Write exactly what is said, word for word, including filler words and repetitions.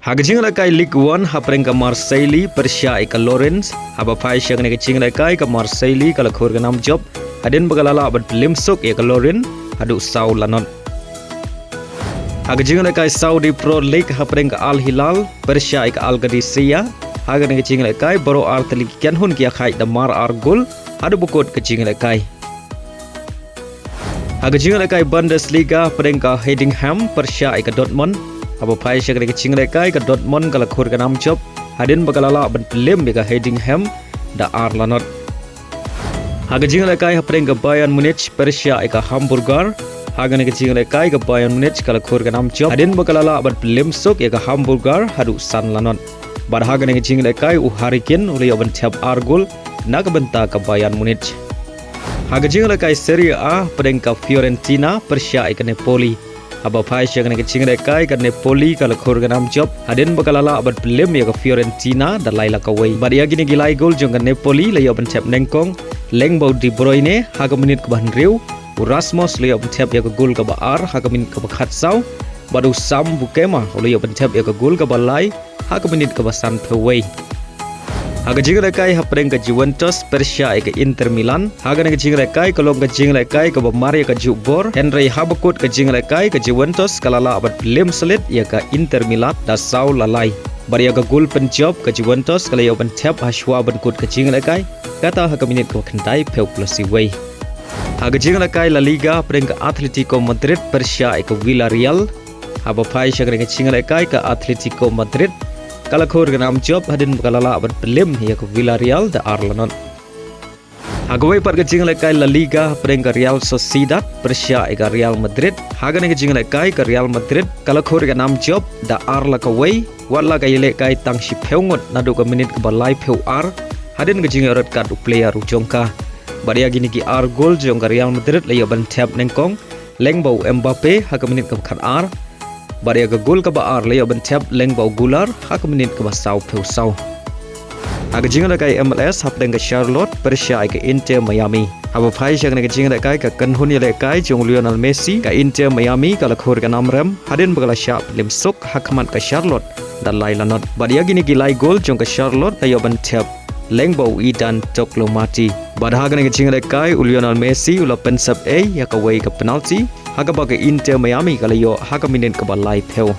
Ha ka jingïalehkai Ligue One hapdeng ka Marseille pyrshah ïa ka Lorient, haba phai sha kane ka jingïalehkai ka Marseille ka la khur ka nam jop hadien ba ka la lah ban pynliem suk ïa ka Lorient haduh saw lanot. Ha ka jingïalehkai Saudi Pro League hapdeng ka Al Hilal pyrshah ïa ka Al Qadisiyah, ha kane ka jingïalehkai baroh artylli ki kynhun ki ïakhaid da mar ar gol haduh ba kut ka jingïalehkai. Ha ka jingïalehkai Bundesliga hapdeng ka Heidenheim pyrshah ïa ka Dortmund, haba phai sha kane ka jingïalehkai ka Dortmund ka la khur ka nam jop hadien ba ka la lah ban pynliem ïa ka Heidenheim da ar lanot. Ha ka jingïalehkai hapdeng ka Bayern Munich pyrshah ïa ka Hamburger, ha kane ka jingïalehkai ka Bayern Munich ka la khur ka nam jop hadien ba ka la lah ban pynliem suk ïa ka Hamburger haduh san lanot. Bad ha kane ka jingïalehkai u Harry Kane u la ïoh ban thep ar gol na ka bynta ka Bayern Munich. Ha ka jingïalehkai Serie A hapdeng ka Fiorentina pyrshah ïa ka Napoli, haba phai sha kane ka jingïalehkai ka Napoli ka la khur ka nam jop hadien ba ka la lah ban pynliem ïa ka Fiorentina da lai la kawei. Bad ïa kine ki lai gol jong ka Napoli la ïoh ban thep nyngkong lyngba u De Bruyne ha ka minit kaba hynriew, u Rasmus la ïoh ban thep ïa ka gol kaba ar ha ka minit kaba khatsaw, bad u Sam Bukema u la ïoh ban thep ïa ka gol kaba lai ha ka minit kaba sanphew wei. Ha ka jingïalehkai hapdeng ka Juventus pyrshah ïa ka Inter Milan, ha kane ka jingïalehkai ka long ka jingïalehkai kaba mar ïa ka jubor, hynrei haba kut ka jingïalehkai ka Juventus ka la lah ban pynliem slit ïa ka Inter Milan da saw la lai. Bad ïa ka gol pynjop ka Juventus ka la ïoh ban thep ha shuwa ban kut ka jingïalehkai, kata ha ka minit kaba khyndai phew plus wei. Ha ka jingïalehkai La Liga hapdeng ka Atletico Madrid pyrshah ïa ka Villarreal, haba phai sha kane ka jingïalehkai ka Atletico Madrid ka la khur ka nam jop hadien ba ka la lah ban pynliem ïa ka Villarreal da ar lanot. Ha kawei pat ka jingïalehkai La Liga hapdeng ka Real Sociedad pyrshah ïa ka Real Madrid, ha kane ka jingïalehkai ka Real Madrid ka la khur ka nam jop da ar la kawei, wat la ka ïalehkai tang shiphew ngut naduh ka minit kaba laiphew ar hadien ka jingïoh red card u player u jong ka. Bad ïa kine ki ar gol jong ka Real Madrid la ïoh ban thep nyngkong lyngba u Mbappe ha ka minit kaba khatar, bad ïa ka gol kaba ar la ïoh ban thep lyngba u Goulart ha ka minit kaba sawphew saw. Ha ka jingïalehkai M L S hapdeng ka Charlotte pyrshah ïa ka Inter Miami, haba phai sha kane ka jingïalehkai ka kynhun ïalehkai jong u Lionel Messi ka Inter Miami ka la khur ka nam rem hadien ba ka la shah pynliem suk ha khmat ka Charlotte da lai lanot. Bad ïa kine ki lai gol jong ka Charlotte la ïoh ban thep lyngba u Idan Toklo Mati. Bad ha kane ka jingïalehkai u Lionel Messi u la pynsep ei ïa kawei ka penalti ha kaba ka Inter Miami ka la ïoh ha ka minit kaba laiphew.